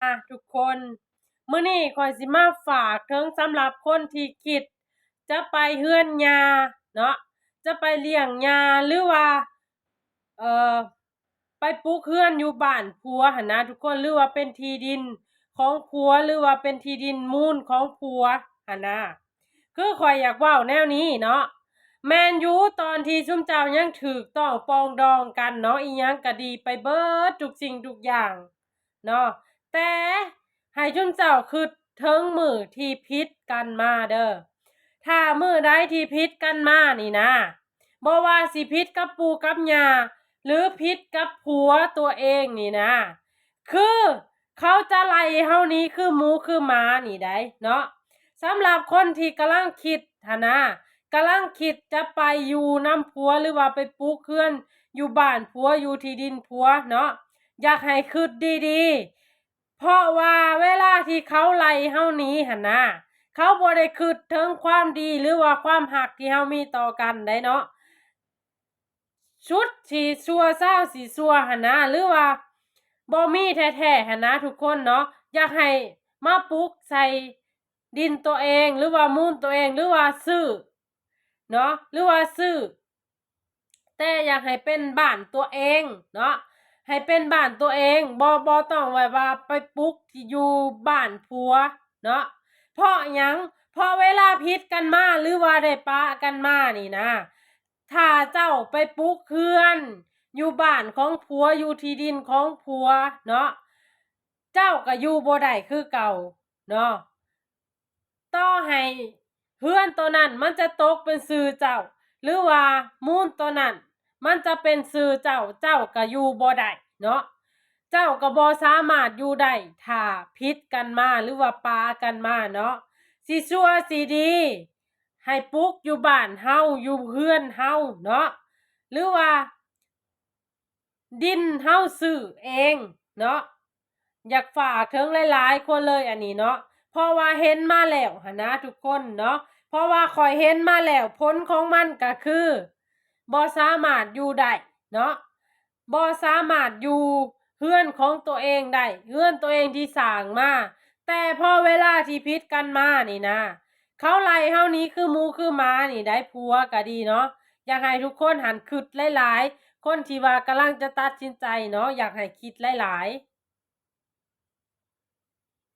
ອ່ະ ທຸກຄົນ ມື້ນີ້ຂ້ອຍຊິມາຝາກເຖິງສຳລັບຄົນທີ່ຄິດຈະໄປເຮືອນຍ່າເນາະ ຈະໄປລ້ຽງຍ່າ ຫຼືວ່າ ເອີ ໄປປຸກເຮືອນຢູ່ບ້ານຜົວຫັ້ນນະທຸກຄົນ ຫຼືວ່າເປັນທີ່ດິນຂອງຜົວ ຫຼືວ່າເປັນທີ່ດິນມູນຂອງຜົວຫັ້ນນະ. ຄືຂ້ອຍຢາກເວົ້າແນວນີ້ເນາະ ແມ່ນຢູ່ ຕອນທີ່ຊຸມເຈົ້າຍັງຖືກຕ້ອງປອງດອງກັນເນາະ ອີ່ຫຍັງກະດີໄປເບິດທຸກສິ່ງທຸກຢ່າງເນາະ ແຕ່ໃຫ້ຊຸມເຈົ້າຄິດເຖິງມື້ທີ່ຜິດກັນມາເດີ້. ຖ້າມື້ໃດທີ່ຜິດກັນມານີ້ນະ ບໍ່ວ່າຊິຜິດກັບປູ່ກັບຍ່າ ຫຼືຜິດກັບຜົວຕົວເອງນີ້ນະ ຄືເຂົາຈະໄລ່ເຮົາໜີຄືໝູຄືໝານີ້ໃດ໋ເນາະ. ສຳລັບຄົນທີ່ກຳລັງຄິດຫັ້ນນະ ກຳລັງຄິດຈະໄປຢູ່ນຳຜົວ ຫຼືວ່າໄປປຸກເຮືອນຢູ່ບ້ານຜົວ ຢູ່ທີ່ດິນຜົວເນາະ ຢາກໃຫ້ຄິດດີໆ ເພາະວ່າເວລາທີ່ເຂົາໄລ່ເຮົາໜີຫັ້ນນະ ເຂົາບໍ່ໄດ້ຄິດເຖິງຄວາມດີ ຫຼືວ່າຄວາມຮັກທີ່ເຮົາມີຕໍ່ກັນໃດ໋ເນາະ. ຊຸດຊິຊົ່ວ ຊາວຊິຊົ່ວຫັ້ນນະ ຫຼືວ່າບໍ່ມີແທ້ໆຫັ້ນນະທຸກຄົນເນາະ ຢາກໃຫ້ມາປຸກໃສ່ດິນຕົວເອງ ຫຼືວ່າມູນຕົວເອງ ຫຼືວ່າຊື້ເນາະ ຫຼືວ່າຊື້ ແຕ່ຢາກໃຫ້ເປັນບ້ານຕົວເອງເນາະ ໃຫ້ເປັນບ້ານຕົວເອງ ບໍ່ ບໍ່ຕ້ອງແບບວ່າໄປປຸກທີ່ຢູ່ບ້ານຜົວເນາະ. ເພາະຫຍັງ? ເພາະເວລາຜິດກັນມາ ຫຼືວ່າໄດ້ປະກັນມານີ້ນະ ຖ້າເຈົ້າໄປປຸກເຮືອນຢູ່ບ້ານຂອງຜົວ ຢູ່ທີ່ດິນຂອງຜົວເນາະ ເຈົ້າກໍຢູ່ບໍ່ໄດ້ຄືເກົ່າເນາະ. ຕໍ່ໃຫ້ເຮືອນໂຕນັ້ນມັນຈະຕົກເປັນຊື່ເຈົ້າ ຫຼືວ່າມູນໂຕນັ້ນມັນຈະເປັນຊື່ເຈົ້າ ເຈົ້າກໍຢູ່ບໍ່ໄດ້ເນາະ ເຈົ້າກໍບໍ່ສາມາດຢູ່ໄດ້ ຖ້າຜິດກັນມາ ຫຼືວ່າປະກັນມາເນາະ. ຊິຊົ່ວຊິດີ ໃຫ້ປຸກຢູ່ບ້ານເຮົາ ຢູ່ເຮືອນເຮົາເນາະ ຫຼືວ່າ ດິນເຮົາຊື້ເອງເນາະ. ຢາກຝາກເຖິງຫຼາຍໆຄົນເລີຍອັນນີ້ເນາະ ເພາະວ່າເຫັນມາແລ້ວຫັ້ນນະທຸກຄົນເນາະ ເພາະວ່າຂ້ອຍເຫັນມາແລ້ວ ຜົນຂອງມັນກໍຄືບໍ່ສາມາດຢູ່ໄດ້ເນາະ ບໍ່ສາມາດຢູ່ເຮືອນຂອງຕົວເອງໄດ້ ເຮືອນຕົວເອງທີ່ສ້າງມາ ແຕ່ພໍເວລາທີ່ຜິດກັນມານີ້ນະ ເຂົາໄລ່ເຮົາໜີຄືໝູຄືໝານີ້ໄດ໋ ຜົວກໍດີເນາະ. ຢາກໃຫ້ທຸກຄົນຫັ້ນຄິດຫຼາຍໆ ຄົນທີ່ວ່າກຳລັງຈະຕັດສິນໃຈເນາະ ຢາກໃຫ້ຄິດຫຼາຍໆ.